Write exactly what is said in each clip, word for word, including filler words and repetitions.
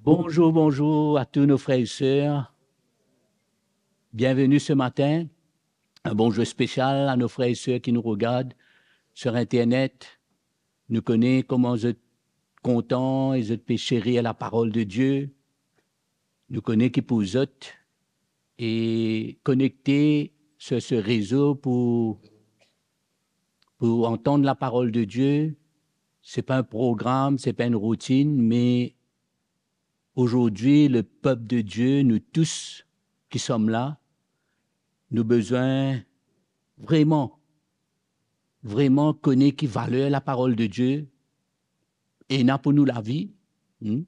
Bonzour, bonzour a tou nou frer e ser. Bienveni se matin. Enn bonzour spesial a nou frer e ser ki nou regard sur internet. Nou kone kouma zot kontan e zot pe serir laparol de Die. Nou kone ki pou zot e konekte sur se rezo pou, pou antann laparol de Die. Se pa enn program, se pa enn routinn, me azordi, lepep de Die, nou tous ki som la, nou bizin vreman, vreman kone ki valer laparol de Die ena pou nou lavi. Hmm?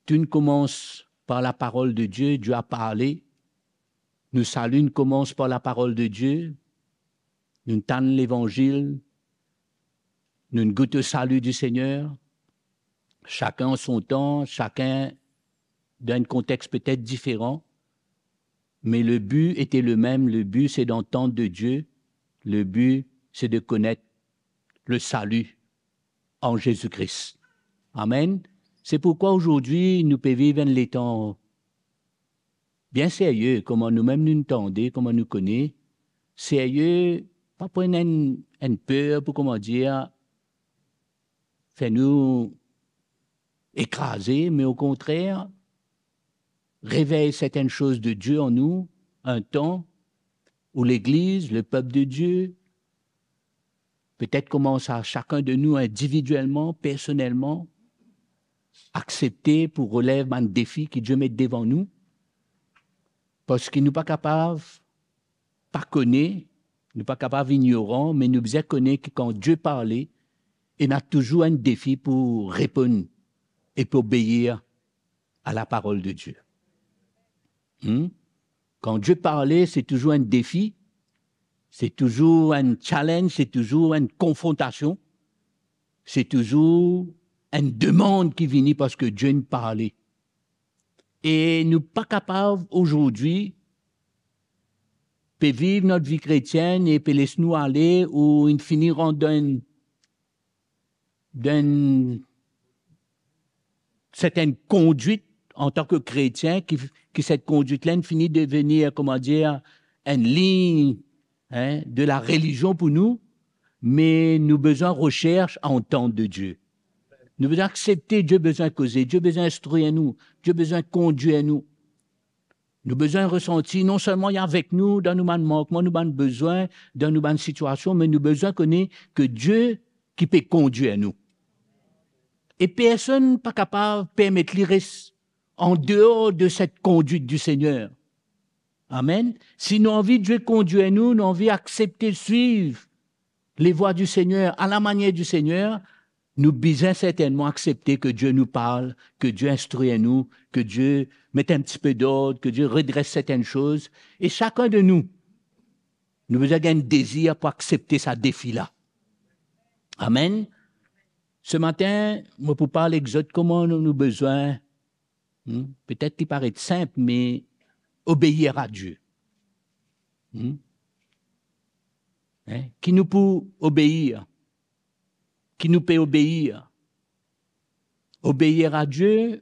Tou inn koumans par laparol de Die, Die a parle. Nou sali inn koumans par laparol de Die. Nou tann levanzil, nou gout sali di Segner, sakenn an son tan, sakenn dan enn kontex petet diferan, me le bi ete le mem, le bi se d'antann de Die, le bi se de konet le sali an Zezi Kris. Amen. Se pourkwa azordi nou pe viv enn letan bien serye, kouma nou mem nou tande, kouma nou kone, serye, pa pran enn, enn per pou, kouma dir, fer nou ekraze, me okontrer, revey sertenn soz de Die an nou, enn tan ou legliz, lepep de Die, petet koumans a sakenn de nou individielman, personelman, aksepte pou relev bann defi ki Die met devan nou, parski nou pa kapav pa kone, nou pa kapav ignoran, me nou bizin kone ki kan Die parle, ena touzour enn defi pou reponn e pou obeir a laparol de Die. Hmm? Kan Die parle, se touzour enn defi, se touzour enn challenge, se touzour enn konfrontasion, se touzour enn demann ki vini parski Die inn parle. E nou pa kapav azordi pe viv nou vi kretienn e pe les nou ale ou inn fini rant dan enn, dan enn sertenn kondwit antan ki kretien, ki, ki set kondwit la inn fini devenir, kouma dir, enn lign, hein, de larelizion pou nou, me nou bizin resers a antann de Die. Nou bizin aksepte Die bizin koze, Die bizin instrir nou, Die bizin kondir nou. Nou bizin resanti non selman li avek nou dan nou bann mankman, nou bann bezwin, dan nou bann sitiasion, me nou bizin kone ki Die ki pe kondir nou. E personn pa kapav permet li res andeor de set kondwit di Segner. Amen. Si nou anvi Die kondir nou, nou anvi aksepte swiv levwa di Segner, a lamanier di Segner, nou bizin sertennman aksepte ki Die nou parl, ki Die instrir nou, ki Die met enn tipe dord, ki Die redres sertenn soz. E sakenn de nou, nou bizin gagn dezir pou aksepte sa defi la. Amen. Se matin, mo pou parl ek zot kouma nou, nou bizin, hmm, petet li paret sinp, me obeir a Die. Hmm? Hein? Ki nou pou obeir? Ki nou pe obeir? Obeir a Die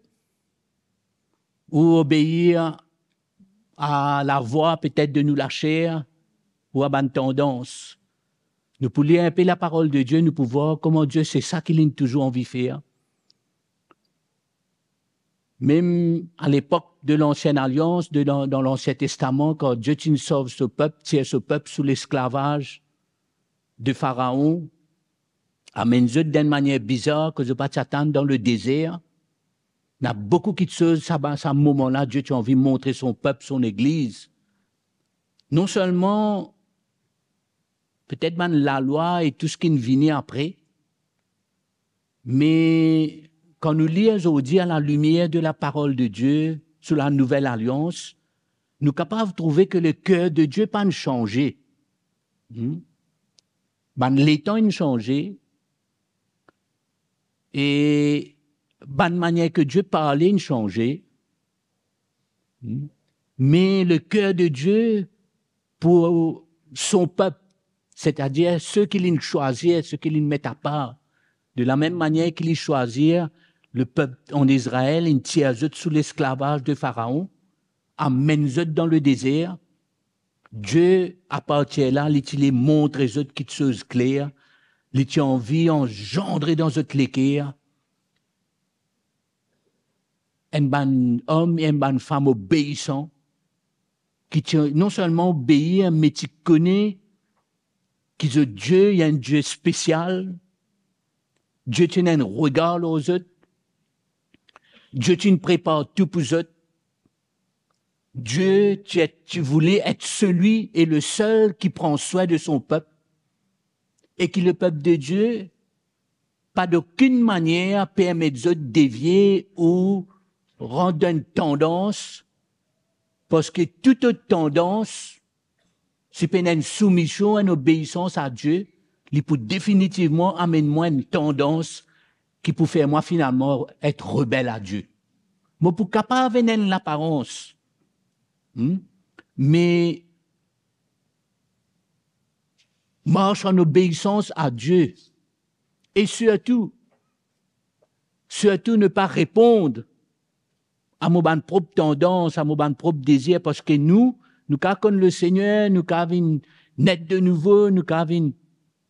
ou obeir a lavwa petet de nou laser ou a bann tandans? Nou pou lir inpe laparol de Die, nou pou vwar kouma Die se sa ki li touzour anvi fer. Mem a lepok de Lansien Alians, de, dan, dan Lansien Testaman, kan Die ti sov so pep, tir so pep sou lesklavaz de Faraon, amenn zot dan enn manier bizar ki zot pa ti atann dan ledezer, ena boukou kiksoz, sa ba-, sa moman la, Die ti anvi montre son pep, son legliz. Non selman petet bann lalwa e tou seki vini apre, me kan nou lir zordi a lalimier de laparol de Die sou Lanouvel Alians, nou kapav trouve ki leker de Die pa'nn sanze. Hmm? Bann letan inn sanze, e bann manier ki Die parle inn sanze. Hmm? Me leker de Die pou son pep, setadir seki li swazir, seki li met apar, de lamem manier ki li swazir lepep an Izrael, inn tir zot sou lesklavaz de Faraon, amenn zot dan ledezer. Die, apartir la, li ti le montre zot kiksoz kler, li ti anvi anzandre dan zot leker enn bann om e enn bann fam obeisan, ki ti non selman obeir, me ti kone ki zot Die, li enn Die spesial. Die ti ena enn regar lor zot. Die ti prepar tou pou zot. Die ti, ti voule et seli e le sel ki pran swin de son pep, e ki lepep de Die pa d'okenn manier permet zot devie ou rant dan enn tandans, parski tou lot tandans, si pena enn soumision, enn obeisans a Die, li pou definitivman amenn mwa enn tandans ki pou fer mwa finalman et rebel a Die. Mo pou kapav ena enn laparans, hmm? Me mars an obeisans a Die. E sirtou, sirtou ne pa repond a mo bann prop tandans, a mo bann prop dezir, parski nou, nou kav konn Lesegner, nou kav vinn net de nouvo, nou kav vinn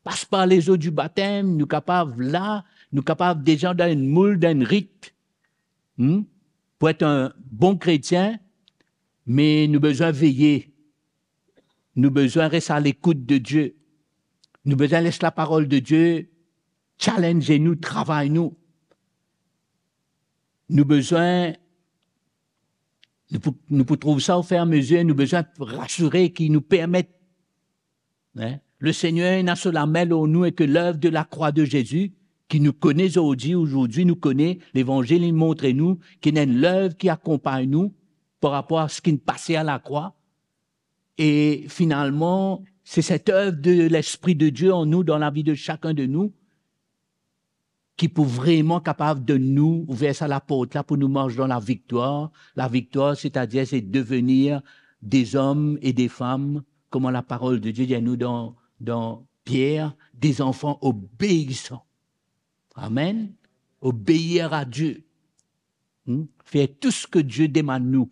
pas par lezo di batem, nou kapav la, nou kapav deza dan enn moul, dan enn rit. Hmm? Pou et enn bon kretien, me nou bizin veye. Nou bizin res a lekout de Die. Nou bizin les laparol de Die challenge nou, travay nou. Nou bizin, nou pou, nou pou trouv sa ofiramezir, nou bizin rasire ki nou permet, hein, Lesegner ena so lame lor nou e ki lev de lakrwa de Zezi, ki nou kone zordi, ozordi nou kone, Levanzil inn montre nou ki ena enn lev ki akonpagn nou par rapor a seki inn pase a lakrwa. E finalman, se set ev de Lespri de Die an nou, dan lavi de sakenn de nou, ki pou vreman kapav donn nou, ouver sa laport la pou nou mars dan laviktwar. Laviktwar, setadir se devenir des hommes et des femmes, kouma laparol de Die dir nou dan, dan Pier, des enfants obéissants. Amen. Obeir a Die. Hmm? Fer tou seki Die demann nou,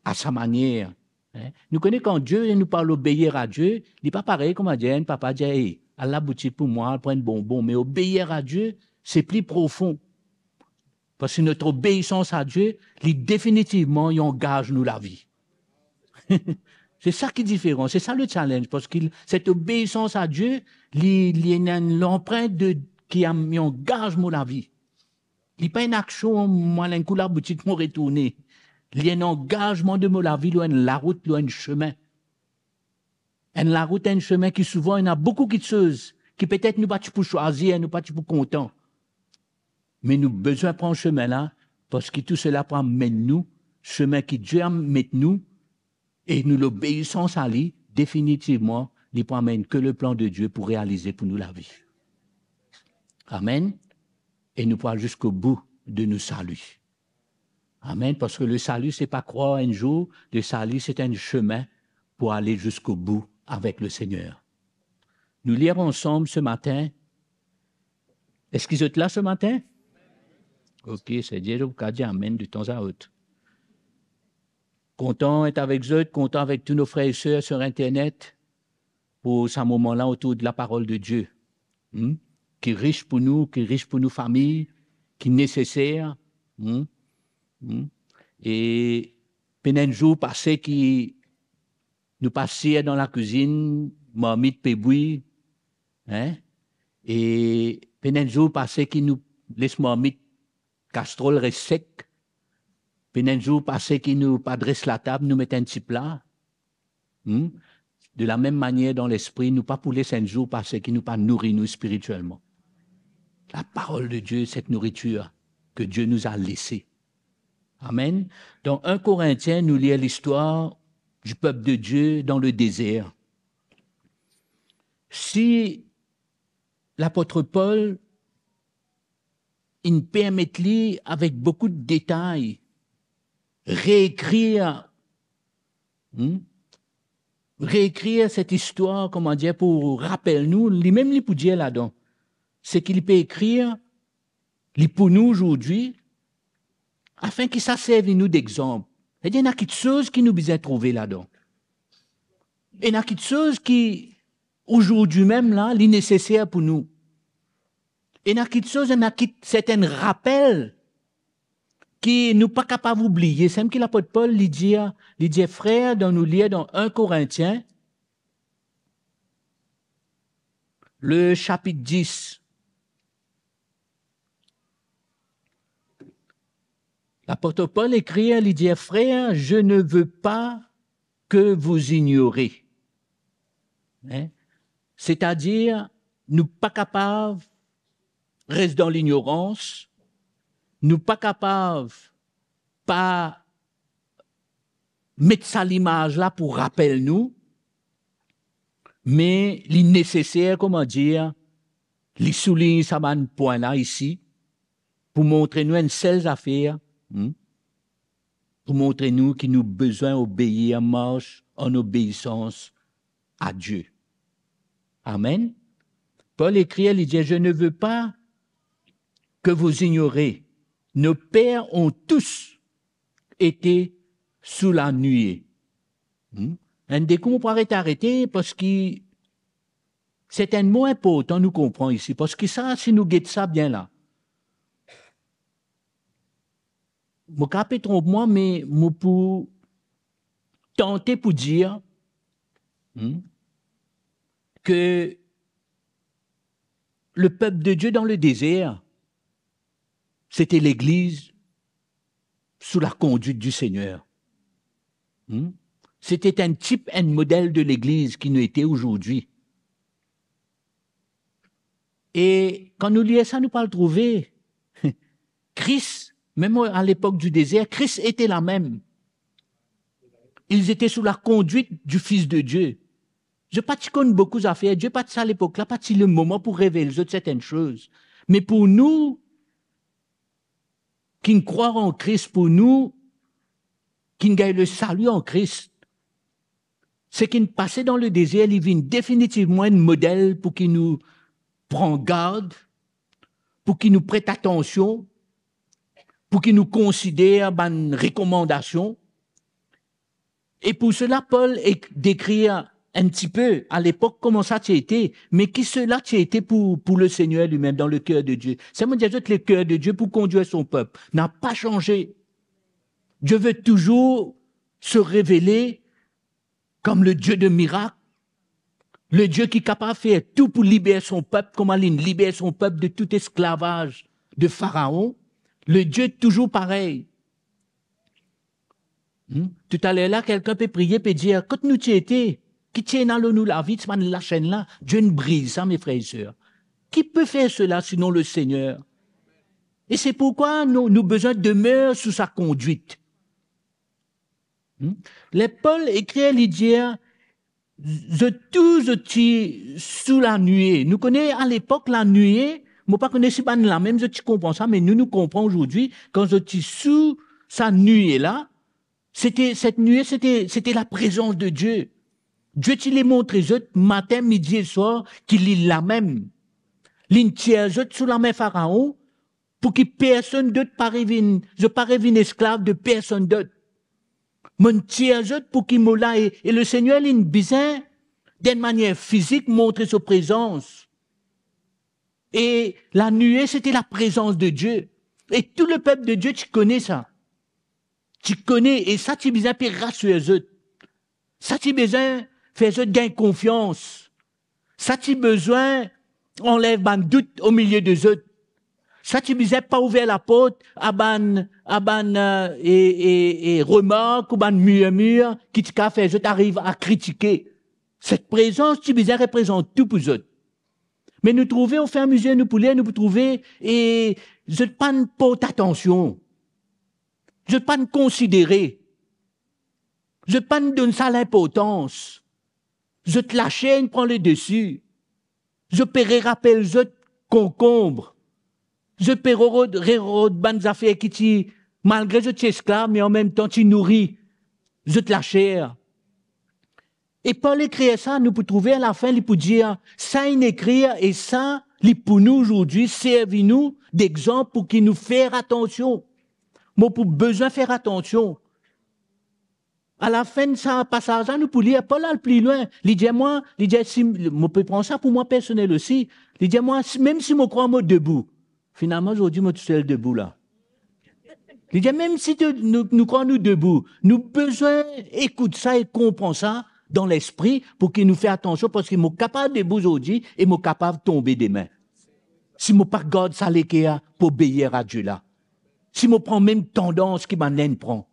a sa manier. Hein? Nou kone kan Die, nou parl obeir a Die, li pa parey kouma dir enn papa dir, "Ey, al laboutik pou mwa, al pran bonbon." Me obeir a Die, se pli profon. Parski not obeisans a Die, li definitivman, li angaz nou lavi. Se sa ki diferan, se sa le challenge, parski set obeisans a Die, li, li ena enn lanprint de, ki am-, li angaz mo lavi. Li pa enn aksion, mo al enn kou laboutik, mo retourne. Li enn angazman de mo lavi lor enn larout, lor enn semin. Enn larout, enn semin ki souvan ena boukou kiksoz ki petet nou pa ti pou swazir, nou pa ti pou kontan. Me nou bizin pran semin la, parski tou sela pou amenn nou, semin ki Die amenn nou, e nou lobeisans a li, definitivman, li pou amenn ke le plan de Die pou realize pou nou lavi. Amen. E nou pou al ziskobou de nou sali. Amen. Parski le sali, se pa krwar enn zour, le sali, se enn semin pou ale ziskobou avek Lesegner. Nou lir ansam se matin. Eski zot la se matin? Ok, Segner, zot kapav dir amen de tanzatot. Kontan et avek zot, kontan avek tou nou frer e ser sur internet pou sa moman la otour de laparol de Die, hmm? Ki ris pou nou, ki ris pou nou fami, ki neseser, hmm? Hmm? E pena enn zour pase ki nou pa sir dan lakwizinn, marmit pe bwi, hein? E pena enn zour pase ki nou les marmit, kastrol res sek. Pena enn zour pase ki nou pa dres latab, nou met enn ti pla. Hmm? De la mem manier dan lespri, nou pa pou les enn zour pase ki nou pa nouri nou spiritielman. Laparol de Die, set nouritir ke Die nou a lese. Amen. Dan enn Korintien, nou lir listwar di pep de Die dan le dezer. Si lapot Pol inn permet li avek boukou de detay reekrir, hmm, reekrir set istwar, kouma dir, pou rapel nou, limem li pou dir ladan, seki li pe ekrir, li pou nou zordi, afin ki sa servi nou dexanp. Savedir ena kiksoz ki nou bizin trouve ladan. Ena kiksoz ki, zordi mem la, li neseser pou nou. Ena kiksoz, ena kit sertin rapel ki nou pa kapav oubliye. Samem ki lapot Pol, li dir, li dir, frer, dan nou lir dan enn Korintien, le sapit dis. Lapot Pol ekrir, li dir, frer, je ne veux pas que vous ignorez. Hein? Setadir, nou pa kapav res dan lignorans, nou pa kapav pa met sa limaz la pou rapel nou, me li neseser, kouma dir, li soulign sa bann pwin la isi, pou montre nou enn sel zafer, hmm? Pou montre nou ki nou bizin obeir, mars an obeisans a Die. Amen. Pol ekrir, li dir, je ne veux pas que vous ignorez, nos pères ont tous été sous la nuée. Hmm? Enn de kou mo pou aret arete, parski sertin mo inportan nou konpran isi, parski sa, si nou get sa bien la, mo kapav pe tronp mwa, me mo pou tante pou dir, hmm, ke le peuple de Dieu dans le désert, c'était l'Église sous la conduite du Seigneur. Hmm? C'était un type, un modèle de l'Église ki nou ete zordi. E kan nou lir sa, nou pou al trouve Kris, mem a lepok di dezer, Kris ete lamem. Ils étaient sous la conduite du Fils de Dieu. Zot pa ti konn boukou zafer, Die pa ti, sa lepok la, pa ti lemoman pou revel zot sertin soz. Me pou nou, ki'nn krwar an Kris, pou nou, ki'nn gagn lesali an Kris, seki inn pase dan ledezer, li vinn definitivman enn model pou ki nou pran gard, pou ki nou pret atansion, pou ki nou konsider bann rekomandasion. E pou sela, Pol ek-, dekrir enn tipe a lepok kouma sa ti ete, me ki sela ti ete pou, pou Lesegner limem dan leker de Die. Sa mo dir zot, leker de Die pou kondir son pep napa sanze. Dieu veut toujours se révéler comme le Dieu de miracles, le Die ki kapav fer tou pou liber son pep, kouma linn liber son pep de tout esklavaz de Faraon. Le Die touzour parey. Hmm? Toutaler la, kelkenn pe priye, pe dir, kot nou ti ete? Ki ti ena lor nou lavi, ti bann lasenn la? Die inn briz sa, mes frères et sœurs. Qui peut faire cela sinon le Seigneur? E se pourkwa nou, nou bizin demer sou sa kondwit. Hmm? Ler Pol ekrir, li dir, zot tou, zot ti sou lanwit. Nou kone a lepok, lanwit, mo pa kone si bann lamem zot ti konpran sa, me nou, nou konpran azordi, kan zot ti sou sa nwit la, sete, set nwit, sete, sete laprezans de Die. Die ti le montre zot matin, midi e swar ki li lamem. Linn tir zot sou lame Faraon, pou ki personn dot pa revinn, zot pa revinn esklav de personn dot. Mo'nn tir zot pou ki mo la, e, e Lesegner, linn bizin, dan enn manier fizik, montre so prezans. E lanwit, sete laprezans de Die. E tou lepep de Die ti kone sa. Ti kone, e sa ti bizin pe rasir zot. Sa ti bizin fer zot gagn konfians. Sa ti bizin anlev bann dout omilie de zot. Sa ti bizin pa ouver laport a bann, a bann, e, e, e remark ou bann mirmir ki ti kapav fer zot ariv a kritike. Set prezans ti bizin reprezant tou pou zot. Me nou trouve, ofiramezir nou pou lir, nou pou trouve, e zot pa'nn port atansion. Zot pa'nn konsidere. Zot pa'nn donn sa linportans. Zot laser inn pran ledesi. Zot pe rerapel zot konkonb. Zot pe rerod, rerod bann zafer ki ti, malgre zot ti esklav, me anmemtan ti nouri zot laser. E Pol ekrir sa, nou pou trouve alafin, li pou dir, sa inn ekrir e sa, li pou nou zordi servi nou dexanp pou ki nou fer atansion. Mo pou bizin fer atansion. Alafin sa pasaz la, nou pou lir, Pol al pli lwin. Li dir mwa, li dir si, mo pe pran sa pou mwa personel osi. Li dir mwa, si, mem si mo krwar mo debou, finalman, zordi mo tousel debou la. Li dir, mem si to, nou, nou krwar nou debou, nou bizin ekout sa e konpran sa dan lespri pou ki nou fer atansion, parski mo kapav debou zordi e mo kapav tonbe demin. Si mo pa gard sa leker pou obeir a Die la, si mo pran mem tandans ki bann la inn pran,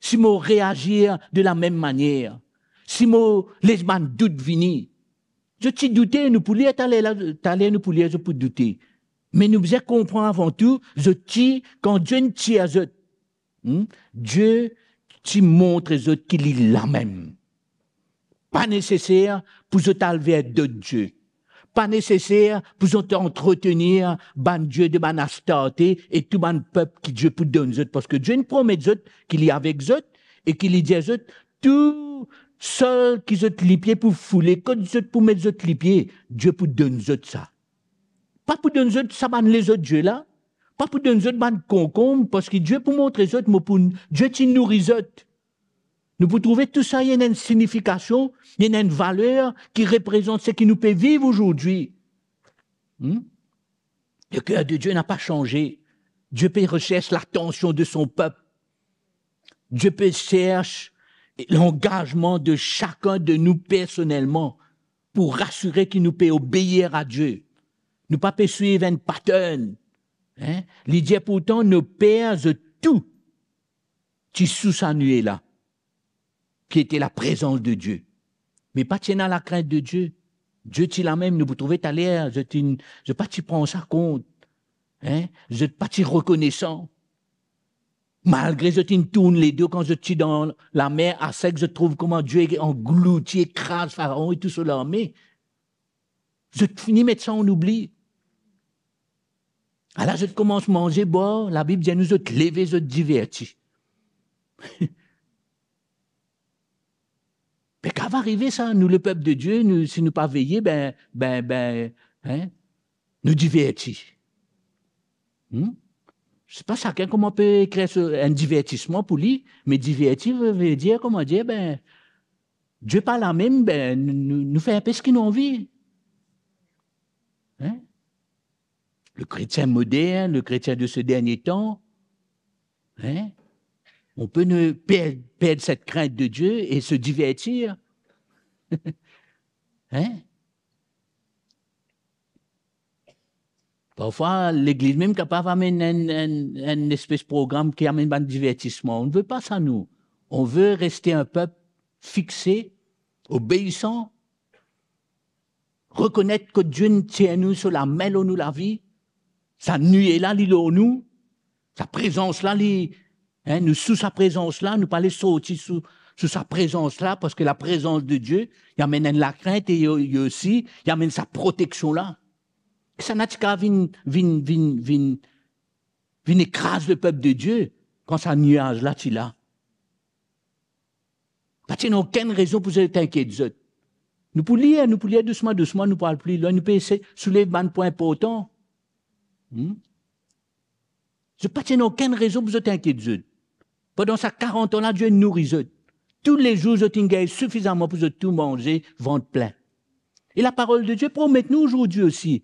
si mo reazir de la mem manier, si mo les bann dout vini. Zot ti doute, nou pou lir taler la, taler nou pou lir zot pou doute. Me nou bizin konpran avan tou, zot ti, kan Die inn tir zot, hmm, Die ti montre zot ki li lamem. Pa neseser pou zot al ver dot die. Pa neseser pou zot antretenir bann die de bann Astarte e tou bann pep ki Die pou donn zot, parski Die inn promet zot ki li avek zot e ki li dir zot, tou sel ki zot lipie pou foule, kot zot pou met zot lipie, Die pou donn zot sa. Pa pou donn zot sa bann lezot die la, pa pou donn zot bann konkonm, parski Die pou montre zot, mo pou, Die ti nouri zot. Nou pou trouve tou sa, li ena enn signifikasion, li ena enn valer ki reprezant seki nou pe viv azordi. Hmm? Le cœur de Dieu n'a pas changé. Die pe resers latansion de son pep. Die pe sers langazman de sakenn de nou personelman pou rasire ki nou pe obeir a Die. Nou pa pe swiv enn pattern. Hein? Li dir pourtan, nou per zot tou ti sou sa nue la, ki ete laprezans de Die. Me pa ti ena lakrint de Die. Die ti lamem, nou pou trouve taler, zot inn, zot pa ti pran sa kont. Hein? Zot pa ti rekonesan. Malgre zot inn tourn ledo kan zot ti dan lamer asek, zot trouv kouma Die anglouti, ekraz Faraon e tou so larme. Zot fini met sa an oubli. Ala zot koumans manze, bwar, Labib dir nou zot leve, zot diverti. Be kapav arive sa, nou lepep de Die, nou, si nou pa veye, be, be, be, hein, nou diverti. Hmm? Se pa sakenn kouma pe kre so, enn divertisman pou li, me diverti ve, ve dir, kouma dir, be, Die pa lamem, be, nou, nou, nou fer inpe seki nou anvi. Hein? Le chrétien moderne, le chrétien de ce dernier temps, hein, on peut ne per-, perdre cette crainte de Dieu et se divertir. Hein? Parfwa, legliz mem kapav amenn enn, enn, enn espes program ki amenn bann divertisman. On ne veut pas ça, nous. On veut rester un peuple fixé, obéissant, rekonet kot Die inn tir nou so lame lor nou lavi, sa nue la, li lor nou, sa prezans la, li, hein, nou sou sa prezans la, nou pa le sorti sou, sou sa prezans la, parski laprezans de Die, li amenn enn lakrint e li, li osi, li amenn sa proteksion la. Sa inn ti kapav vinn, vinn, vinn, vinn, vinn ekraz lepep de Die kan sa niaz la ti la. Pa ti ena okenn rezon pou zot inkiet zot. Nou pou lir, nou pou lir dousman, dousman, nou pou al pli lwin, nou pou esey soulev bann pwin inportan. Hmm? Zot pa ti ena okenn rezon pou zot inkiet zot. Pandan sa karant an la, Die nouri zot. Toulezour, zot inn gagn sifizaman pou zot tou manze vant plin. E laparol de Die promet nou azordi osi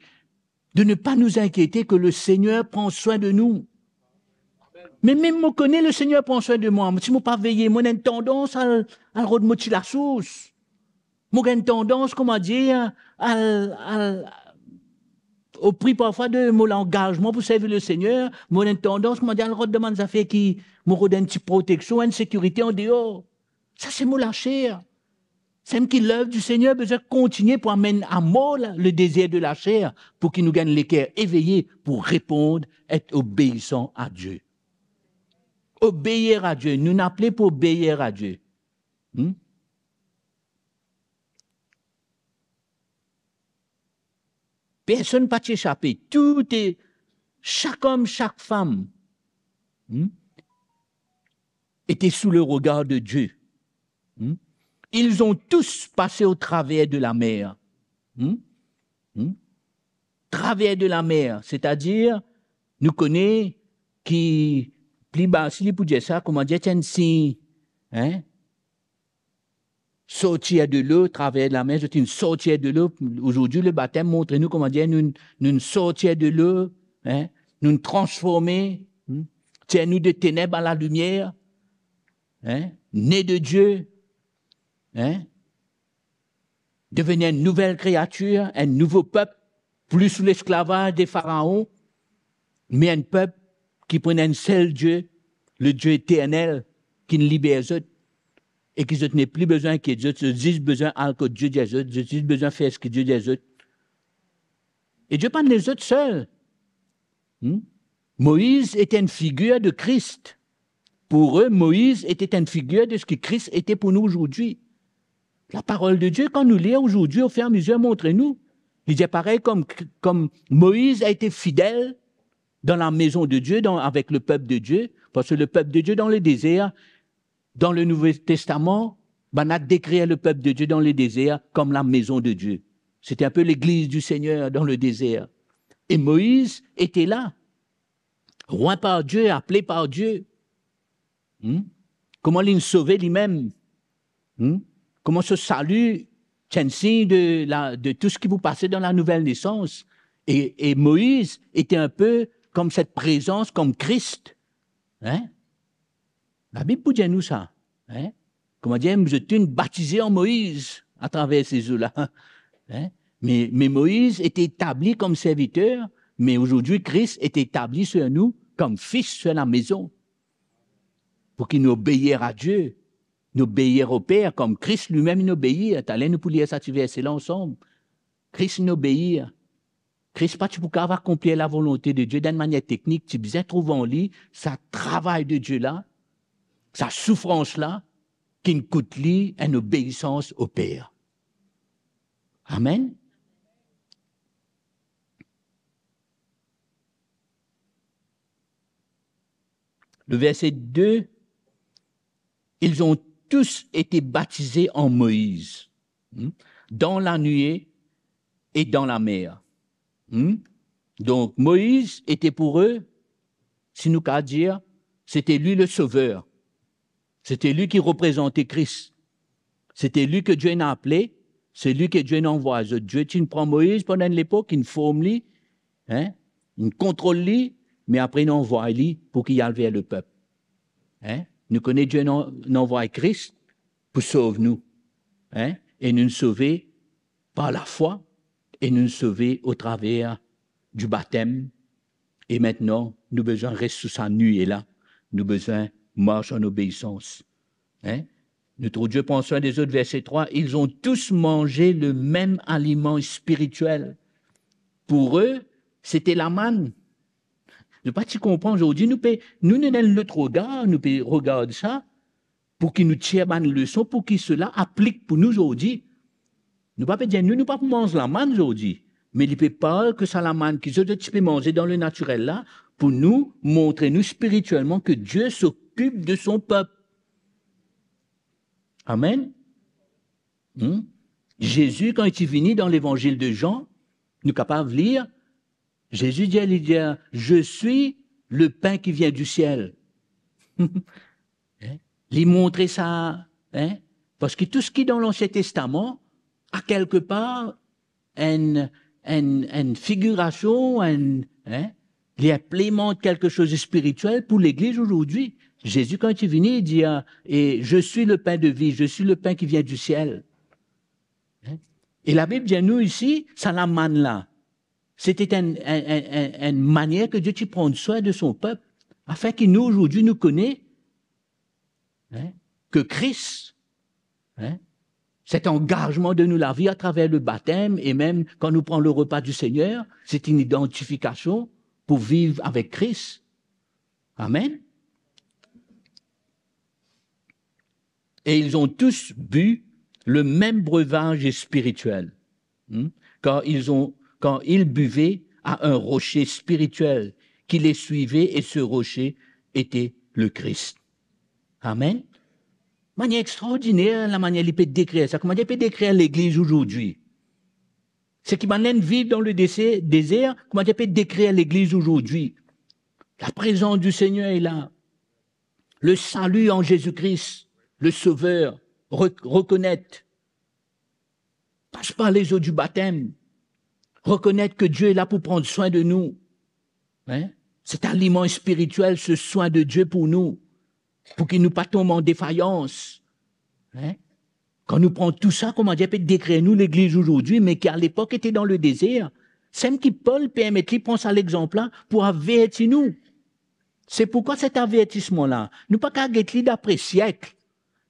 de ne pas nous inquiéter, que le Seigneur prend soin de nous. Me mem mo kone Lesegner pran swin de mwa. Si mo pa veye, mo ena enn tandans al, al rod mo ti lasours. Mo gagn tandans, kouma dir, al, al, opri parfwa de mo langazman pou servi Lesegner, mo ena enn tandans, kouma dir, al rod dan bann zafer ki mo rod enn ti proteksion, enn sekirite andeor. Sa se mo laser. Samem ki lev di Segner bizin kontigne pou amenn amor la, le dezir de laser, pou ki nou gagn leker eveye pou reponn, et obeisan a Die. Obeir a Die, nou inn apele pou obeir a Die. Hmm? Personn pa ti esape. Tou e, sak om, sak fam, hmm, ete sou le regar de Die. Hmm? Ils ont tous passé au travers de la mer. Hmm? Hmm? traver de lamer, setadir, nou kone ki pli ba, si li pou dir sa, kouma dir, ti enn sign, hein? Sortir de lo, traver lamer, zot inn sortir de lo. Azordi, le batem montre nou, kouma dir, nou, nou sortir de lo, hein? Nou transforme, hmm? Tir nou de teneb a lalimier, hein? Ne de Dieu, hein? Deveni enn nouvel kreatir, enn nouvo pep, pli sou lesklavaz de Faraon, me enn pep ki pou ena enn sel Die, le Die eternel, ki'nn liber zot, e ki zot nepli bizin inkiet zot, zot zis bizin al kot Die dir zot, zot zis bizin fer seki Die dir zot. E Die pa'nn les zot sel. Hmm? Moïse était une figure de Christ. Pour eux, Moïse était une figure de ce que Christ était pour nous aujourd'hui. La parole de Dieu, kan nou lir azordi, au fur et à mesure, montre nou. Li dir parey, kom, kom Moïse a été fidèle dans la maison de Dieu, dans, avec le peuple de Dieu, parce que le peuple de Dieu dans le désert, dans le Nouveau Testament, bann la dekrir le peuple de Dieu dans le désert comme la maison de Dieu. C'était un peu l'église du Seigneur dans le désert. Et Moïse était là, oint par Dieu, appelé par Dieu. Hmm? Kouma li'nn sove limem? Hmm? Kouma so sali ti enn sign de la, de tou seki pou pase dan la nouvel nesans. E, e Moïse ete inpe kom set prezans, kom Kris. Hein? Labib pou dir nou sa, hein? Kouma dir, zot inn batize an Moïse atraver se zour la. Hein? Me, me Moïse ete etabli kom serviter, me azordi Kris ete etabli sir nou kom fis sir lamezon. Pou ki nou obeir a Die, nou obeir o Per, kom Kris limem inn obeir. Taler nou pou lir sa ti verse la ansam. Kris inn obeir. Kris pa ti pou kav akonplir lavolonte de Die dan enn manier teknik, ti bizin trouv an li sa travay de Die la, sa soufrans la, ki'nn kout li enn obeisans o Per. Amen. Le verset deux, ils ont tous été baptisés en Moïse, hmm, dans la nuée et dans la mer. Hmm? Donc, Moïse était pour eux, si nou kav dir, c'était lui le sauveur. C'était lui qui représentait Christ. C'était lui que Dieu a appelé, c'est lui que Dieu a envoyé. Zot, Die ti pran Moïse pandan enn lepok, inn form li, hein, inn kontrol li, me apre inn anvway li pou ki al ver lepep. Hein? Nou kone Die inn, inn anvway Kris pou sov nou. Hein? E nou sove par lafwa e nou sove otraver di batem. E aster, nou bizin res sou sa nie la. Nou bizin mars an obeisans. Hein? Nou trouv Die pran swin de zot, verset trois, ils ont tous mangé le même aliment spirituel. Pour eux, c'était la manne. Nou pa ti konpran azordi, nou pe, nou, nou ena enn lot regar, nou pe regard sa, pou ki nou tir bann leson, pou ki sela aplik pou nou zordi. Nou pa pe dir nou, nou pa pou manz lamann zordi, me li pe parl ki sa lamann ki zot, zot ti pe manze dan le natirel la, pou nou montre nou spiritielman ke Die s'occupe de son peuple. Amen. Hmm? Zezi, kan li ti vini dan Levanzil de Zan, nou kapav lir, Zezi dir, li dir, "Je suis le pain qui vient du ciel." Hein? Li montre sa, hein? Parski tou seki dan Lansien Testaman, a kelke par, enn, enn, enn figirasion, enn, hein? Li inplimant kelke soz spiritiel pou legliz azordi. Zezi, kan li ti vini, li dir, e, "Je suis le pain de vie, je suis le pain qui vient du ciel." Hein? E Labib dir nou isi, sa lamann la, sete enn, enn, enn, enn, enn manier ke Die ti pran swin de son pep, afin ki nou, azordi, nou kone, hein, ke Kris, hein, set angazman de nou lavi atraver le batem, e mem kan nou pran le repa di Segner, se enn idantifikasion pou viv avek Kris. Amen. Et ils ont tous bu le même breuvage spirituel, hmm, car ils ont, car ils buvaient à un rocher spirituel qui les suivait, et ce rocher était le Christ. Amen. Manier extraordiner, lamanier li pe dekrir sa, kouma li pe dekrir legliz azordi. Seki bann-la inn viv dan le dese-, dezer, kouma dir, pe dekrir legliz azordi. La prezans di Segner est la. Le salut en Jésus-Christ, le Sauveur, re-, rekonet. Pas par les eaux du baptême. Rekonet ki Die la pou pran swin de nou. Hein? Set aliman spiritiel, se swin de Die pou nou, pou ki nou pa tom an defayans. Hein? Kan nou pran tou sa, kouma dir, pe dekrir nou legliz azordi, me ki a lepok ete dan le dezer, semem ki Pol permet li pran sa lexanp la pou averti nou. Se poukwa set avertisman la, nou pa kav get li dapre siek.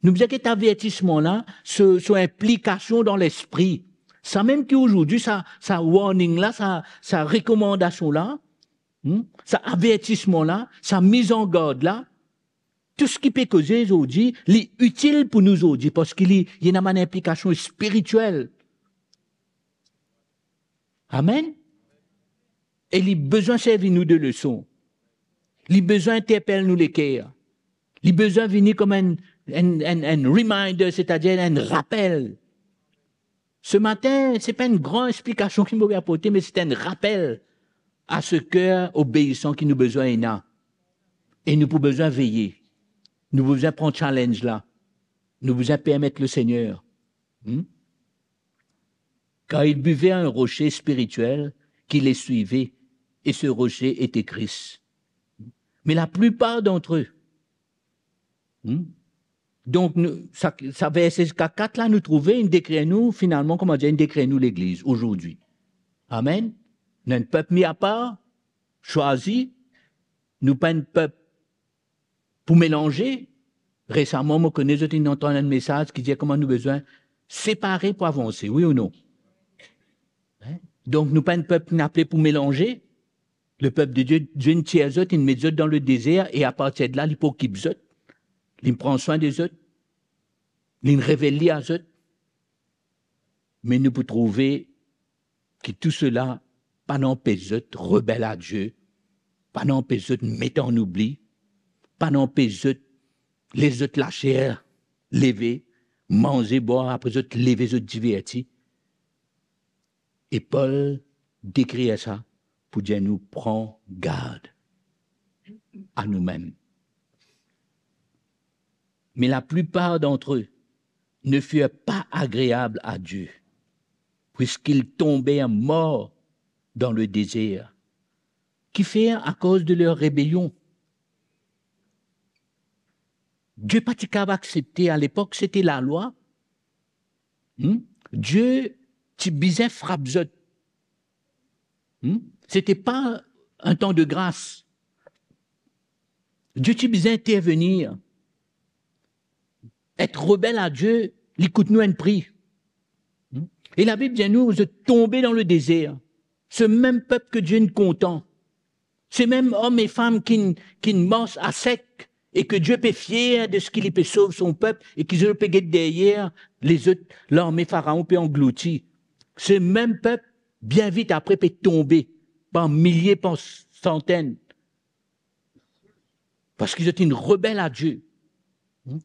Nou bizin get avertisman la, so, so inplikasion dan lespri. Samem ki azordi, sa, sa warning la, sa, sa rekomandasion la, hmm, sa avertisman la, sa mizangard la, tou seki pe koze azordi, li itil pou nou azordi, parski li, li ena bann inplikasion spiritiel. Amen. E li bizin servi nou de leson. Li bizin interpel nou leker. Li bizin vini kom enn, enn, enn, enn reminder, setadir enn rapel. Se matin, se pa enn gran explikasion ki mo pe aporte, me se enn rapel a se ker obeisan ki nou bizin ena. E nou pou bizin veye. Nou pou bizin pran challenge la. Nou bizin permet Lesegner. Hmm? Car il buvait à un rocher spirituel qui les suivait, et ce rocher était Christ. Mais la plupart d'entre eux, hmm? Donk, nou, sa, sa verse kat la, nou trouve, inn dekrir nou, finalman, kouma dir, inn dekrir nou legliz azordi. Amen. Nou enn pep mi apar, swazi, nou pa enn pep pou melanze. Resaman, mo kone zot inn antann enn mesaz ki dir kouma nou bizin separe pou avanse, wi ou non? Hein? Donk, nou pa enn pep ki inn apele pou melanze. Lepep de Die, Die inn tir zot, inn met zot dan le dezer, e apartir de la, li pou okip zot. Li pran swin de zot. Li revel li a zot. Me nou pou trouve ki tou sela pa anpes zot rebel a Die, pa anpes zot met an oubli, pa anpes zot les zot laser leve, manze, bwar, apre zot leve, zot diverti. E Pol dekrir sa pou dir nou pran gard a noumem. Mais la plupart d'entre eux ne furent pas agréables à Dieu, puisqu'ils tombèrent morts dans le désert. Kifer? Akoz de leur rébellion. Die pa ti kav aksepte, a lepok sete lalwa. Hmm? Die ti bizin frap zot. Hmm? Sete pa enn tan de gras. Die ti bizin intervenir. Et rebel a Die, li kout nou enn pri. Hmm? E Labib dir nou, zot tonbe dan le dezer. Se mem pep ki Die inn kontan. Se mem om e fam ki, ki mars asek e ki Die pe fier de seki li pe sov son pep e ki zot pe get deryer lezot larme Faraon pe anglouti. Se mem pep, bien vit apre, pe tonbe par milie, par santenn. Parski zot inn rebel a Die.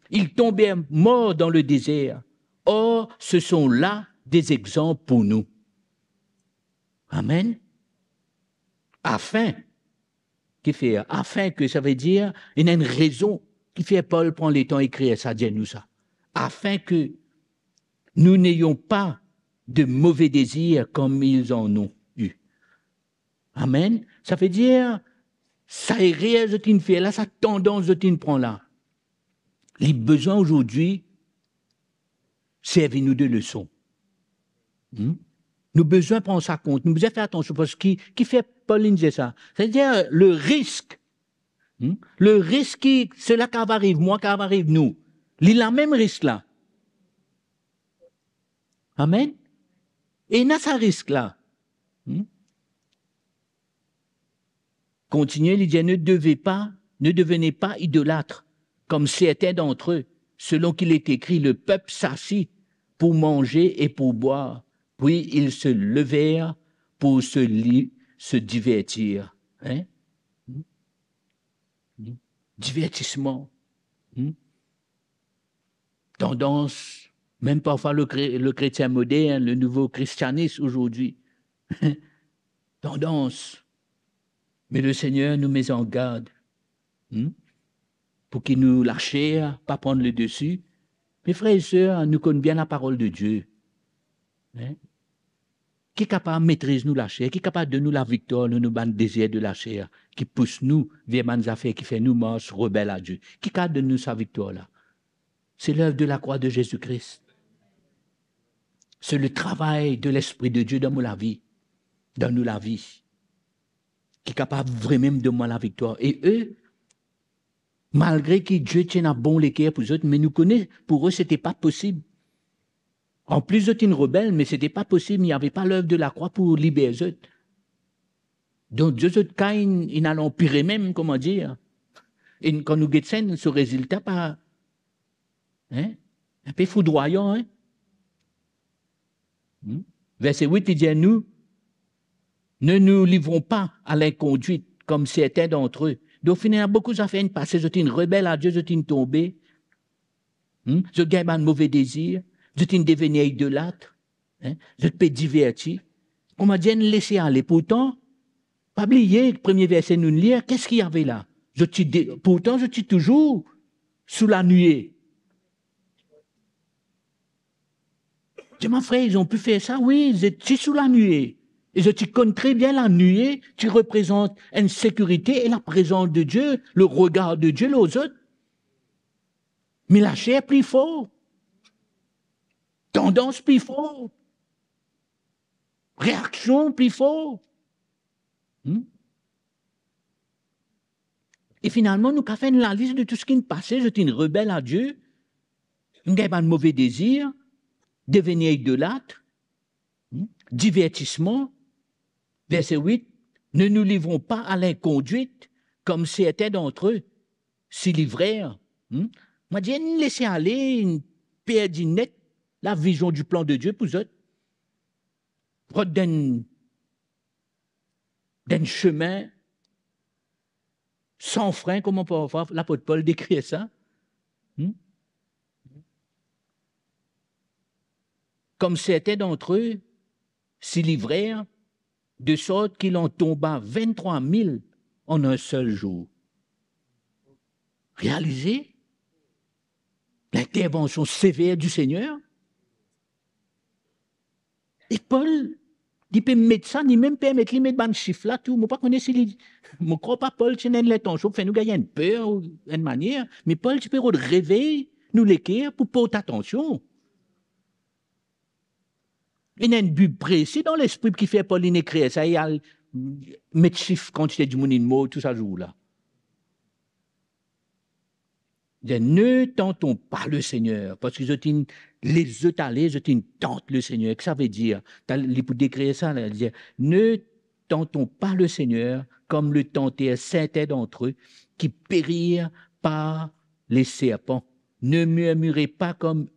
Ils tombèrent morts dans le désert. Or, ce sont là des exemples pour nous. Amen. Afin, kifer? Afin ke, savedir, ena enn rezon kifer Pol pran letan ekrir sa, dir nou sa. Afin que nous n'ayons pas de mauvais désirs comme ils en ont eu. Amen. Savedir, sa erer zot inn fer la, sa tandans zot inn pran la, li bizin azordi servi nou de leson. Hmm? Nou bizin pran sa kont, nou bizin fer atansion, parski kifer Pol inn dir sa? Savedir, le risk, hmm? Le risk ki, sela kav ariv mwa, kav ariv nou, li lamem risk la. Amen. Ena sa risk la. Hmm? Kontinie, li dir, ne devez pas, ne devenez pas idolâtres, comme certains d'entre eux, selon qu'il est écrit, le peuple s'assit pour manger et pour boire, puis ils se levèrent pour se li-, se divertir. Hein? Hmm? Hmm? Divertisman. Hmm? Tandans Mem parfwa le kre-, le kretien modern, le nouvo kristianis azordi. Tandans. Me Lesegner nou met an gard, hmm, pou ki nou laser pa pran ledesi. Me frer e ser, nou konn bien laparol de Die. Hein? Ki kapav metriz nou laser, ki kapav donn nou laviktwar lor nou bann dezir de laser, ki pous nou ver bann zafer ki fer nou mars rebel a Die. Ki kapav donn nou sa viktwar la? Se lev de lakrwa de Zezi Kris. Se le travay de Lespri de Die dan mo lavi, dan nou lavi, ki kapav vremem donn mwa laviktwar. E e, malgre ki Die ti ena bon leker pou zot, me nou kone, pou e, sete pa posib. Anplis, zot inn rebel, me sete pa posib, napa lev de lakrwa pou liber zot. Donk, zot, zot ka inn, inn al anpire mem, kouma dir. E kan nou get sa, so rezilta pa, hein, inpe foudrwayan, hein? Hmm? Verse wit, li dir nou, ne nous livrons pas à l'inconduite, comme certains d'entre eux. Donk, finn ena boukou zafer inn pase, zot inn rebel a Die, zot inn tonbe. Hmm? Zot gagn bann move dezir, zot inn devenir idolat, hein? Zot pe diverti. Kouma dir, enn lese ale. Pourtan, pa bliye, premie verse nou lir, qu'est-ce qu'il y avait là? Zot ti de-, pourtan, zot ti touzour sou lanie. Dir, mo frer, zot inn pe fer sa, wi, zot ti sou lanie. E zot ti konn tre bien lanie ti reprezant enn sekirite e laprezans de Die, le regar de Die lor zot. Me laser pli for. Tandans pli for. Reaksion pli for. Hmm? E finalman, nou kav fer enn lalis de tou seki inn pase, zot inn rebel a Die, inn gagn bann move dezir, devenir idolat, hmm, divertisman. Verse wit, ne nous livrons pas à l'inconduite comme certains d'entre eux s'y livrèrent. Hmm? Mo dir, inn lese ale, inn perdi net lavizion du plan de Dieu pou zot. Rod dan enn, dan enn semin san fren, kouma parfwa lapot Pol dekrir sa. Hmm? Comme certains d'entre eux s'y livrèrent, de sorte qu'il en tomba vingt-trois mille en un seul jour. Realize l'intervention sévère du Seigneur. E Pol, li pe met sa, li mem permet li met bann sif la tou. Mo pa kone si li, mo krwar pa Pol ti ena enn lintansion pou fer nou gagn enn per ou enn manier, me Pol ti pe rod revey nou leker pou port atansion. Ena enn bi presi dan lespri ki fer Pol inn ekrir sa, e al met sif kantite dimoun inn mor tou sa zour la. Li dir, ne tentons pas le Seigneur, parski zot inn les zot ale, zot inn tant Lesegner. Ki sa ve dir? Ta-, li pou dekrir sa la, li dir, ne tentons pas le Seigneur comme le tentèrent certains d'entre eux, qui périrent par les serpents. Ne murmurez pas comme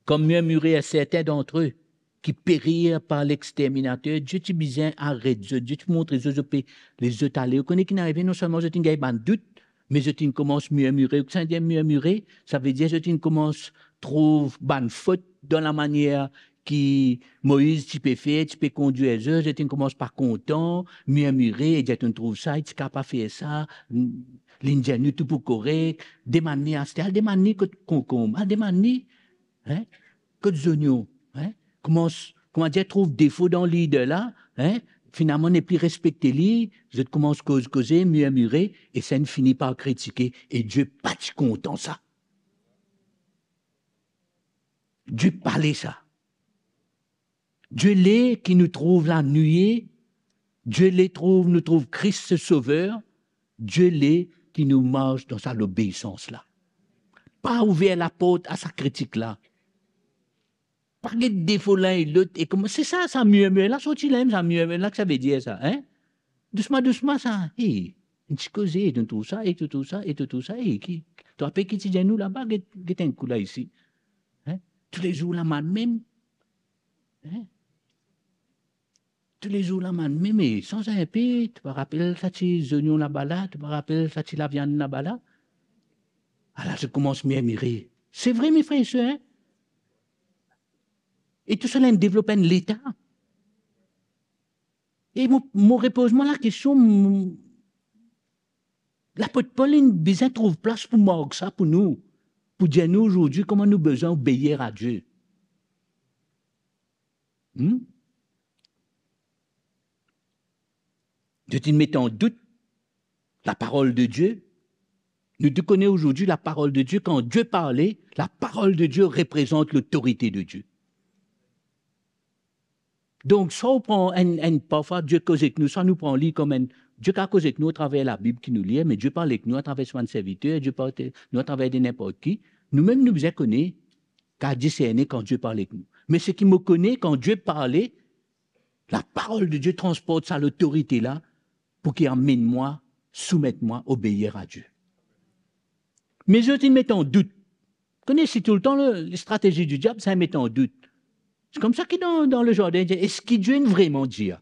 comme murmurèrent certains d'entre eux, qui périrent par l'exterminateur. Die ti bizin aret zot, Die ti montre zot, zot pe les zot ale. Ou kone ki inn arive, non selman zot inn gagn bann dout, me zot inn koumans mirmire. Ou kone sa vedir mirmire? Sa vedir zot inn koumans trouv bann fot dan lamanier ki Moiz ti pe fer, ti pe kondwir zot, zot inn koumans pa kontan, mirmire, e dir, to trouv sa, li ti kapav fer sa, li inn dir nou tou pou korek, demann li aster, al demann li kot konkonm, al demann li, hein, kot zonion, hein, koumans, kouma dir, trouv defo dan lider la, hein, finalman nepli respekte li, zot koumans koz, koze, mirmire, e sa inn fini par kritike, e Die pa ti kontan sa. Die pa le sa. Die le ki nou trouv lanwit, Die le trouv, nou trouv Kris se Sover, Die le ki nou mars dan sa lobeisans la. Pa ouver laport a sa kritik la. Pa get defo linn e lot, e kouma, se sa, sa mirmir la sorti la mem, sa mirmir la, ki sa vedir sa, hein? Dousman, dousman sa, hey, enn ti koze, to trouv sa, e to trouv sa, e to trouv sa, e ki, to rapel ki ti dir nou laba, get, get enn kou la isi. Hein? Toulezour lamann mem. Hein? Toulezour lamann mem, e sanz inpe, to pa rapel sa ti zonion laba la, to pa rapel sa ti laviann laba la. Ala, zot koumans mirmire. Se vre, me frer e ser, hein? E tousala inn devlop enn leta. E mo, mo repoz mwa lakestion, mo, lapot Pol inn bizin trouv plas pou mark sa pou nou, pou dir nou azordi kouma nou bizin obeir a Die. Hmm? Zot inn met an dout laparol de Die. Nou tou kone azordi laparol de Die, kan Die parle, laparol de Die reprezant lotorite de Die. Donk, swa ou pran enn, enn, parfwa Die koz ek nou, swa nou pran li kouma enn, Die kapav koz ek nou atraver Labib ki nou lir, me Die parl ek nou atraver so bann serviter, Die parl ek nou atraver de ninport ki. Noumem nou bizin kone, kapav diserne kan Die parl ek nou. Me seki mo kone, kan Die parle, laparol de Die transport sa lotorite la pou ki amenn mwa, soumet mwa, obeir a Die. Me zot inn met an dout. Kone si toultan le, lestratezi di diab, se met an dout. Se koumsa ki dan, dan lezardin, dir, eski Die inn vreman dir?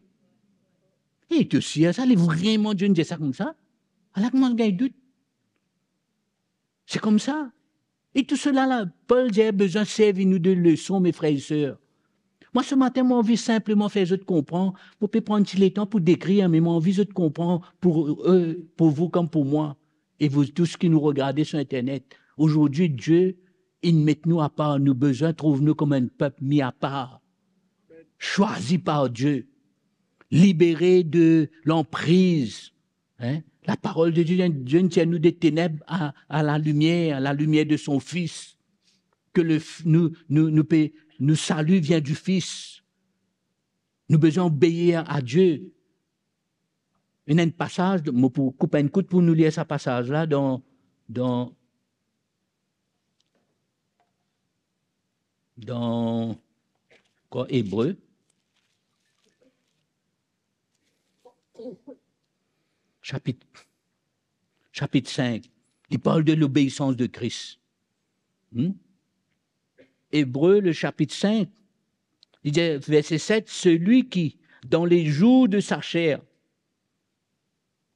E to sir sa, li vreman Die inn dir sa koumsa? Ala koumans gagn dout. Se koumsa. E tousala la, Pol dir, bizin servi nou de leson, me frer e ser. Mwa, se matin, mo anvi sinpleman fer zot konpran, mo pe pran ti letan pou dekrir, me mo anvi zot konpran pou, euh, pou vou kouma pou mwa, e vous tous ki nou regarde sur Internet. Azordi, Die inn met nou apar, nou bizin trouv nou kouma enn pep mi apar, chwazi par Die, libere de lanpriz. Hein? Laparol de Die, Die inn tir nou de teneb a, a lalimier, a lalimier de son Fis. Ke le f-, nou, nou, nou pe, nou sali vien di Fis. Nou bizin obeir a Die. Ena enn pasaz, mo pou koup enn kout pou nou lir sa pasaz la dan, dan, dan, kwa, Ebre. Sapit, sapit sink, li parl de lobeisans de Kris. Hmm? Ebre, le sapit sink, li dir, verse set, celui qui, dans les jours de sa chair,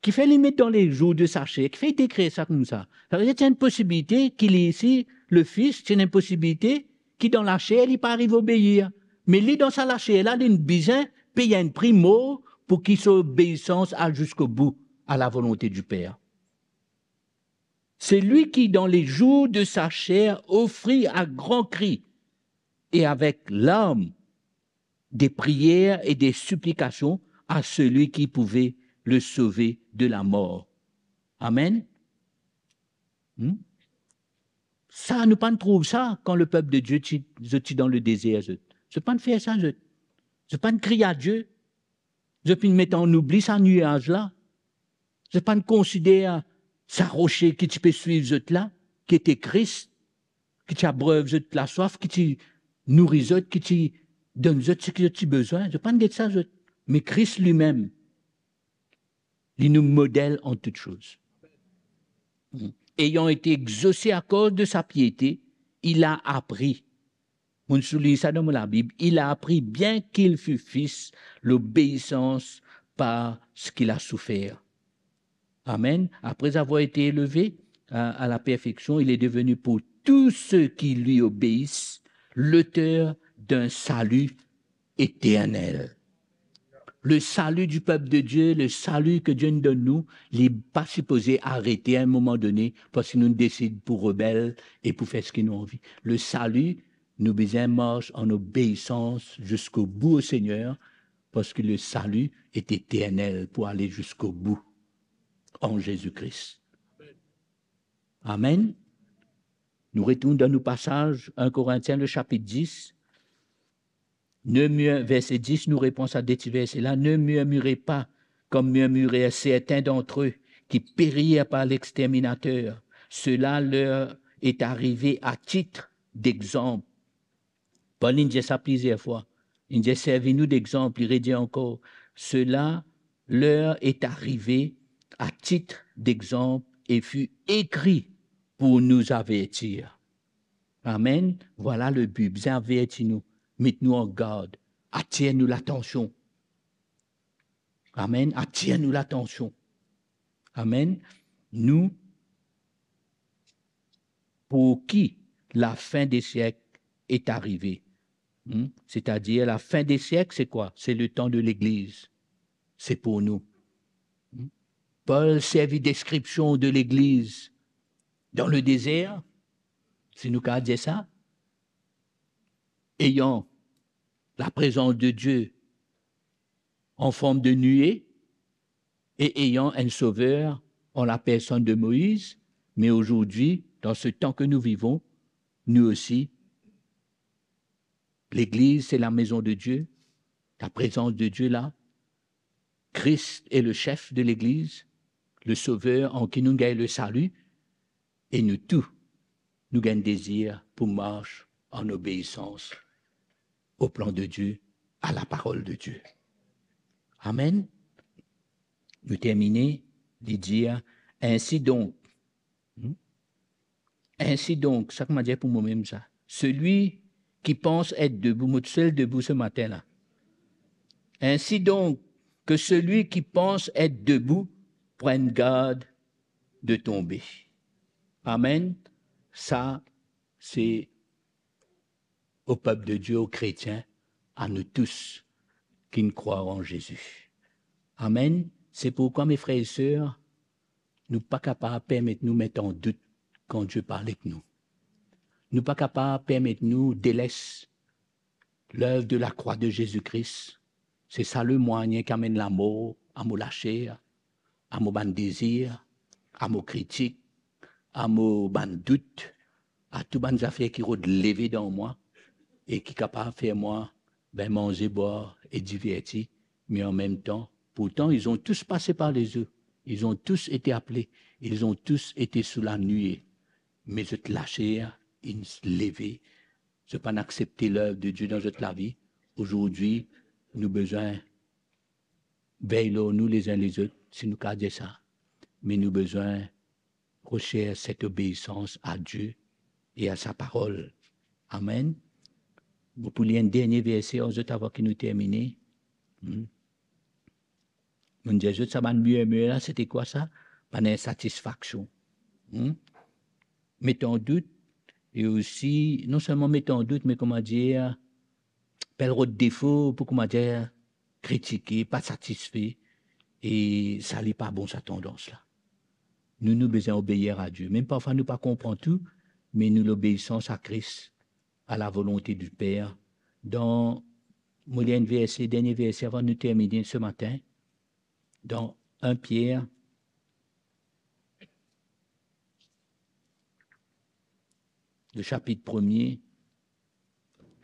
kifer li met dan le zour de sa ser? Kifer li dekrir sa koumsa? Sa ve dir ti ena posibilite ki li isi, le Fis, ti ena posibilite ki dan laser li pa ariv obeir. Me li dan sa laser la, li bizin pey enn pri, mor, pou ki so obeisans al ziska bou a lavolonte di Per. Celui qui, dans les jours de sa chair, offrit à grands cris et avec larmes des prières et des supplications à celui qui pouvait le sauver de la mort. Amen. Hmm? Sa, nou pa'nn trouv sa kan lepep de Die ti, zot ti dan ledezer, zot. Zot pa'nn fer sa, zot. Zot pa'nn kriy a Die. Zot finn met an oubli sa niaz la. Zot pa'nn konsider sa rose ki ti pe swiv zot la, ki ete Kris, ki ti abreuv zot laswaf, ki ti nouri zot, ki ti donn zot seki zot ti bizin. Zot pa'nn get sa, zot. Me Kris limem, li nou model en toutes choses. Ayant été exaucé à cause de sa piété, il a appris. Mo'nn soulign sa dan mo Labib, il a appris, bien qu'il fût fils, l'obéissance par ce qu'il a souffert. Amen. Après avoir été élevé à, à la perfection, il est devenu pour tous ceux qui lui obéissent l'auteur d'un salut éternel. Le salut du peuple de Dieu, le salut ke Die donn nou, li pa sipoze arete a enn moman done parski nou desid pou rebel e pou fer seki nou anvi. Le salut, nou bizin mars an obeisans ziska bou o Segner, parski le salut est éternel, pou ale ziska bou an Zezi Kris. Amen. Nou retourn dan nou pasaz, un Corinthiens, le chapitre dix. Ne mur-, verset dix, nou repran sa de ti verse la. Ne murmurez pas comme murmurèrent certains d'entre eux, qui périrent par l'exterminateur. Cela leur est arrivé à titre d'exemple. Pol inn dir sa plizier fwa. Inn dir, servi nou dexanp, li redir ankor, cela leur est arrivé à titre d'exemple et fut écrit pour nous avertir. Amen. Vwala le bi, bizin averti nou, met nou an gard, atir nou latansion. Amen. Atir nou latansion. Amen. Nou, pour qui la fin des siècles est arrivée. Hmm? C'est-à-dire la fin des siècles, c'est quoi? C'est le temps de l'Église. C'est pour nous. Hmm? Paul servi deskripsion de Legliz dan ledezer, si nou kapav dir sa, ayant la prezans de Die an form de nuee e ayant enn Sover an lapersonn de Moiz, me azordi, dan se tan ke nou vivon, nou osi, Legliz, se lamezon de Die, laprezans de Die la. Kris e le Sef de Legliz, le Sover an ki nou gagn le sali, e nou tou, nou gagn dezir pou mars an obeisans o plan de Die, a laparol de Die. Amen. Nou termine, li dir, ainsi donc, Hmm? Ainsi donc, sa kouma dir pou momem sa, celui qui pense être debout, mo tousel debout se matin la. Ainsi donc, que celui qui pense être debout prenne garde de tomber. Amen. Sa, se o pep de Die, o kretien, a nou tous ki krwar an Zezi. Amen. Se pourkwa, me frer e ser, nou pa kapav permet nou met an dout kan Die parl ek nou. Nou pa kapav permet nou deles lev de lakrwa de Zezi Kris. Se sa le mwayin ki amenn lamor a mo laser, a mo bann dezir, a mo kritik, a mo bann dout, a tou bann zafer ki rod leve dan mwa e ki kapav fer mwa, ben, manze, bwar e diverti, me an mem tan, pourtan, ils ont tous passé par les eaux, ils ont tous été appelés, ils ont tous été sous la nuée, me zot laser inn leve, zot pa'nn aksepte lev de Die dan zot lavi. Azordi, nou bizin vey lor nou lezin lezot, si nou kapav dir sa, me nou bizin recherche cette obéissance à Dieu et à sa parole. Amen. Mo pou lir enn dernie verse ar zot avan ki nou termine. Hmm. Mo dir zot, sa bann mirmir la, se ti kwa sa? Bann insatisfaksion. Hmm. Met an dout, e osi, non selman met an dout, me kouma dir, pe rod defo pou, kouma dir, kritike, pa satisfe, e sa li pa bon, sa tandans la. Nou, nou bizin obeir a Die. Mem parfwa nou pa konpran tou, me nou lobeisans a Kris, a la volonte di Per. Dan, mo lir enn verse, dernie verse avan nou termine se matin, dan enn Pier, le sapit premie,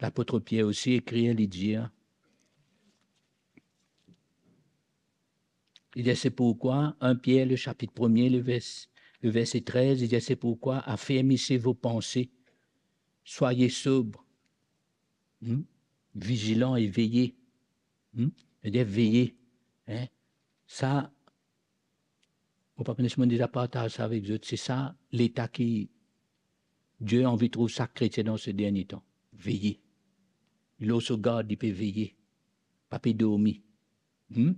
lapot Pier osi ekrir, li dir, li dir, c'est pourquoi, enn Pier, le sapit premie, le vers-, le verse trez, li dir, c'est pourquoi, affermissez vos pensées, soyez sobres, hmm, vigilant et veillez. Hmm? Li dir, veillez. Hein? Sa, mo pa kone si mo deza partaz sa avek zot, se sa leta ki Die anvi trouv sak kretien dan se dernie tan. Veillez. Lor so gard, li pe veye. Pa pe dormi. Hmm?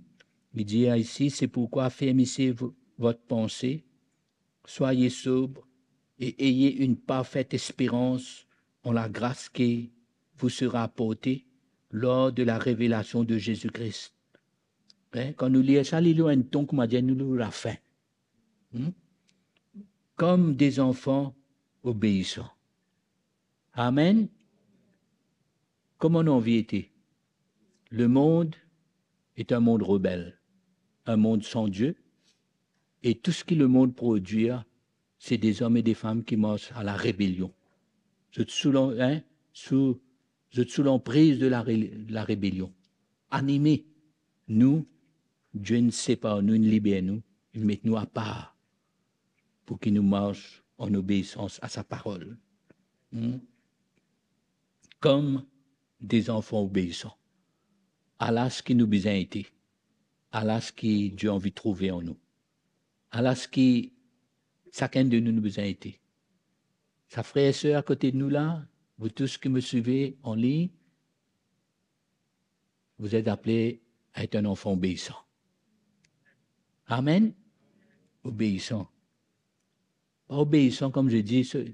Li dir isi, c'est pourquoi affermissez vo-, votre pensée, soyez sobre et ayez une parfaite espérance en la grâce qui vous sera apportée lors de la révélation de Jésus-Christ. Hein? Kan nou lir sa, li lor enn ton, kouma dir, nou lor lafin. Hmm? Comme des enfants obéissants. Amen. Kouma nou anvi ete? Le monde est un monde rebelle, un monde sans Dieu, et tout ce que le monde produit, c'est des hommes et des femmes qui marchent à la rébellion. Zot sou lan-, hein, sou, zot sou lanpriz de la ré-, la rébellion. Anime, nou, Die inn separ nou, inn liber nou, inn met nou apar, pou ki nou mars an obeisans a sa parol. Hmm? Comme des enfants obéissants. Ala seki nou bizin ete. Ala seki Die anvi trouve an nou. Ala seki sakenn de nou, nou bizin ete. Sa frer e ser akote de nou la, vous tous qui me suivez en ligne, vous êtes appelés à être un enfant obéissant. Amen. Obéissant. Pa obéissant, comme je dis ce,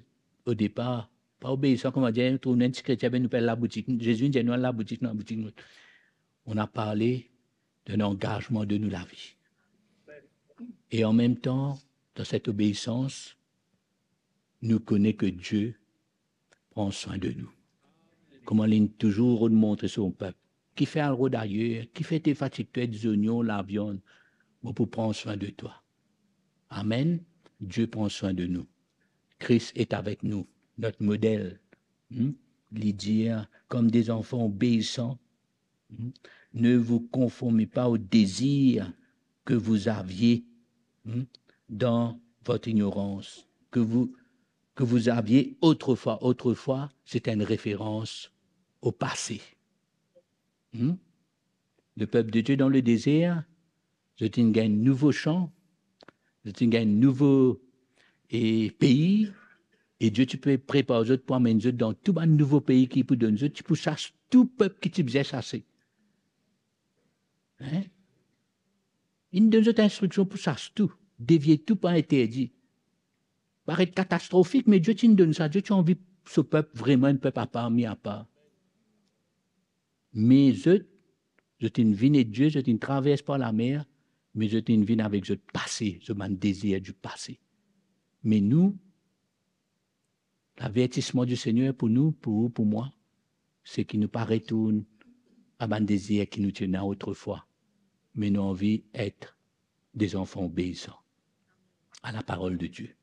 au départ, Pa obeisan, kouma dir, nou trouv enn ti kretien, be nou pe al laboutik. Zezi inn dir nou al laboutik, nou laboutik nou. On a parlé d'un engagement de nou lavi. E an mem tan, dan set obeisans, nou kone ke Die pran swin de nou. Kouma li touzour rod montre so pep, kifer al rod ayer, kifer to fatig twa ek zonion, laviann, mo pou pran swin de twa. Amen. Die pran swin de nou. Christ est avec nous, notre modèle. Hmm? Li dir, comme des enfants obéissants, hmm, ne vous conformez pas au désir que vous aviez, hmm, dans votre ignorance, que vous, que vous aviez autrefois. Autrefois, c'est une référence au passé. Hmm? Le peuple de Dieu dans le désert, zot inn gagn nouvo san, zot inn gagn nouvo, e, pei, e Die ti pe prepar zot pou amenn zot dan tou bann nouvo pei ki pou donn zot, ti pou sas tou pep ki ti bizin sase. Hein? Inn donn zot instriksion pou sas tou, devie tou, pa interdi. Paret katastrofik, me Die ti donn sa, Die ti anvi so pep vreman enn pep apar, mi apar. Me zot, zot inn vinn ek Die, zot inn travers par lamer, me zot inn vinn avek zot pase, zot bann dezir di pase. Me nou, lavertisman di Segner pou nou, pou ou, pou mwa, se ki nou pa retourn a bann dezir ki nou ti ena otrefwa, me nou anvi et des enfants obéissants à la parole de Dieu.